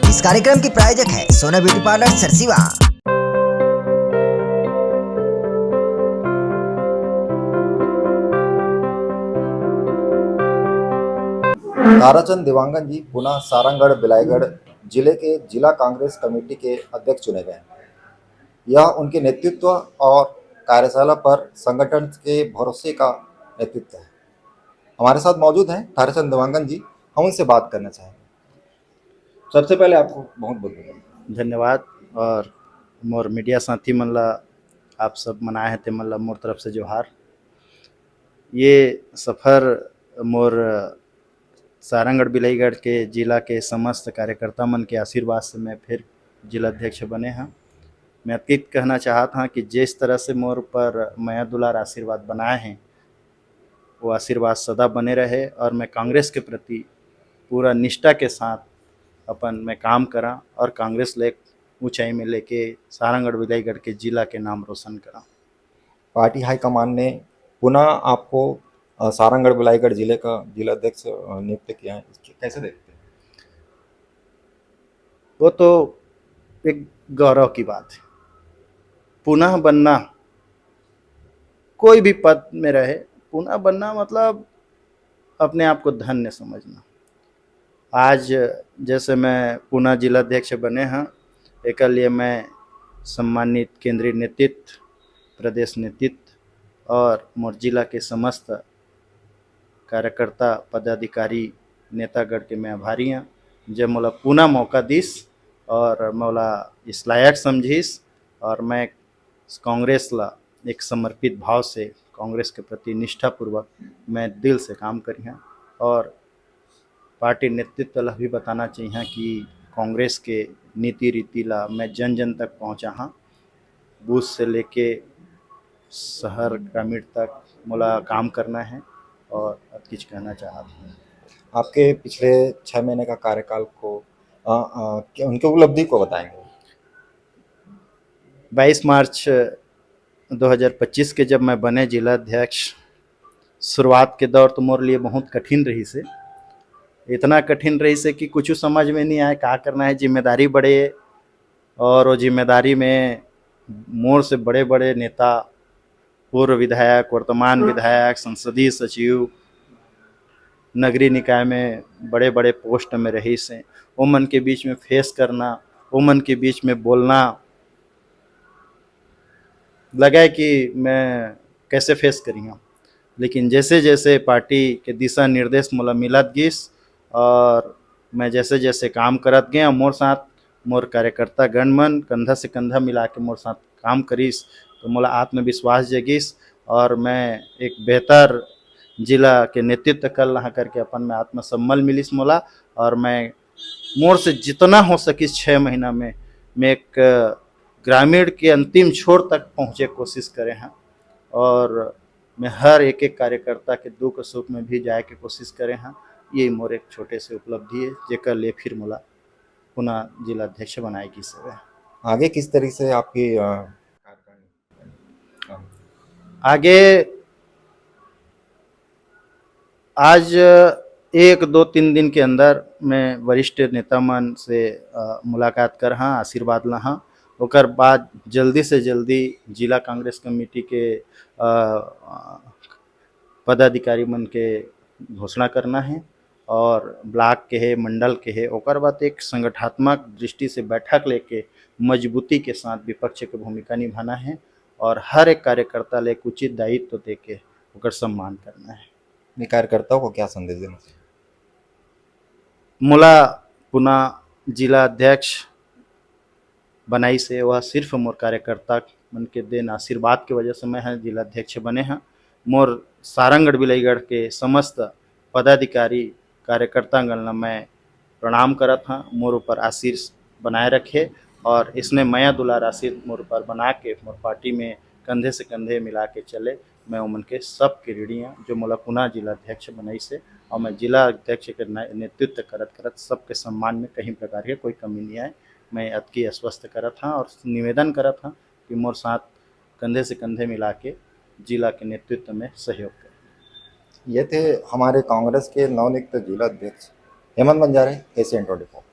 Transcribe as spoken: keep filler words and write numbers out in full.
इस कार्यक्रम के प्रायोजक है सोना ब्यूटी पार्लर सरसीवा। ताराचंद देवांगन जी पुनः सारंगढ़ बिलाईगढ़ जिले के जिला कांग्रेस कमेटी के अध्यक्ष चुने गए हैं। यह उनके नेतृत्व और कार्यशाला पर संगठन के भरोसे का नेतृत्व है। हमारे साथ मौजूद हैं ताराचंद देवांगन जी, हम उनसे बात करना चाहेंगे। सबसे पहले आपको बहुत बहुत धन्यवाद। धन्यवाद। और मोर मीडिया साथी मन ला, आप सब मन आए हैं, ते मन ला मोर तरफ से जोहार। ये सफर मोर सारंगढ़ बिलाईगढ़ के जिला के समस्त कार्यकर्ता मन के आशीर्वाद से मैं फिर जिला अध्यक्ष बने हाँ। मैं अतकित कहना चाहत हाँ कि जिस तरह से मोर ऊपर मया दुलार आशीर्वाद बनाए हैं, वो आशीर्वाद सदा बने रहे और मैं कांग्रेस के प्रति पूरा निष्ठा के साथ अपन मैं काम करा और कांग्रेस ले ऊंचाई में लेके सारंगढ़ बिलाईगढ़ के जिला के नाम रोशन करा। पार्टी हाईकमान ने पुनः आपको, अ, सारंगढ़ बिलाईगढ़ जिले का जिला अध्यक्ष, अ, नियुक्त किया है, इसको कैसे देखते हैं? वो तो एक गौरव की बात है। पुनः बनना, कोई भी पद में रहे, पुनः बनना मतलब अपने आप को धन्य समझना। आज जैसे मैं पुनः जिला अध्यक्ष बने हाँ, एकर लिए मैं सम्मानित केंद्रीय नेतृत्व, प्रदेश नेतृत्व और मोर जिला के समस्त कार्यकर्ता, पदाधिकारी, नेतागण के मैं आभारी हाँ, जे मोला पुनः मौका दिस और मोला इस लायक समझिस और मैं कांग्रेस ला एक समर्पित भाव से कांग्रेस के प्रति निष्ठापूर्वक मैं दिल से काम करिहाँ और पार्टी नेतृत्व ला भी बताना चाहिए कि कांग्रेस के नीति रीति ला मैं जन जन तक पहुँचाहाँ। बूथ से लेके शहर ग्रामीण तक मोला काम करना है और अतकिच कहना चाहत हूँ। आपके पिछले छः महीने का कार्यकाल को, अ, अ, क्या, उनके उपलब्धि को बताएंगे? बाईस मार्च दो हज़ार पच्चीस के जब मैं बने जिला अध्यक्ष, शुरुआत के दौर तो मोर लिए बहुत कठिन रहिसे। इतना कठिन रहिसे कि कुछ समझ में नहीं आए का करना है। जिम्मेदारी बढ़े और वो जिम्मेदारी में मोर से बड़े-बड़े नेता, पूर्व विधायक, वर्तमान विधायक, संसदीय सचिव, नगरीय निकाय में बड़े-बड़े पोस्ट में रहिसे, ओमन के बीच में फेस करना, ओमन के बीच में बोलना, लगे कि मैं कैसे फेस करिहूँ। लेकिन जैसे जैसे पार्टी के दिशा निर्देश मोला मिलत गिस और मैं जैसे जैसे काम करत गया, मोर साथ मोर कार्यकर्ता गण मन कंधा से कंधा मिला के मोर साथ काम करिस, तो मोला आत्मविश्वास जगिस और मैं एक बेहतर जिला के नेतृत्व कर लहा करके अपन में आत्मसम्बल मिलिस मोला। और मैं मोर से जितना हो सकिस छः महीना में मैं एक ग्रामीण के अंतिम छोर तक पहुँचे कोशिश करे हैं और मैं हर एक एक कार्यकर्ता के दुख सुख में भी जाए के कोशिश करे हैं। ये मोर एक छोटे से उपलब्धि है, जेकर लिए फिर मोला पुनः जिला अध्यक्ष बनाए गिस हवे। आगे किस तरीके से आपकी, अ, कार्यकारिणी? आगे आज एक दो तीन दिन के अंदर मैं वरिष्ठ नेता मन से, अ, मुलाकात करहा, आशीर्वाद लहा। ओकर बाद जल्दी से जल्दी जिला कांग्रेस कमेटी के, अ, पदाधिकारी मन के घोषणा करना है और ब्लॉक के है, मंडल के है, ओकर बाद एक संगठनात्मक दृष्टि से बैठक लेके मजबूती के साथ विपक्ष के भूमिका निभाना है और हर एक कार्यकर्ता ले एक उचित दायित्व देके ओकर सम्मान करना है। अपने कार्यकर्ताओं को क्या संदेश देना चाहिए? मोला पुनः जिला अध्यक्ष बनाइस हे, वह सिर्फ मोर कार्यकर्ता मन के देन आशीर्वाद के वजह से मैं ह जिला अध्यक्ष बने ह। मोर सारंगढ़ बिलाईगढ़ के समस्त पदाधिकारी कार्यकर्ता गण ल मैं प्रणाम करत ह, मोर ऊपर आशीष बनाए रखे और इसने मया दुलार आशीष मोर ऊपर बना के मोर पार्टी में कंधे से कंधे मिला के चले। मैं ओमन के सबके ऋणी हूँ, जो मोला पुनः जिला अध्यक्ष बनाइस हे और मैं जिला अध्यक्ष के ने-, नेतृत्व करत करत सबके सम्मान में कहीं प्रकार के कोई कमी नहीं आए। मैं अतकी आश्वस्त करत हाँ और निवेदन करत हाँ कि मोर साथ कंधे से कंधे मिला के जिला के नेतृत्व में सहयोग करें। ये थे हमारे कांग्रेस के नवनियुक्त जिला अध्यक्ष हेमंत बंजारे, एशियन ट्वेंटी फोर।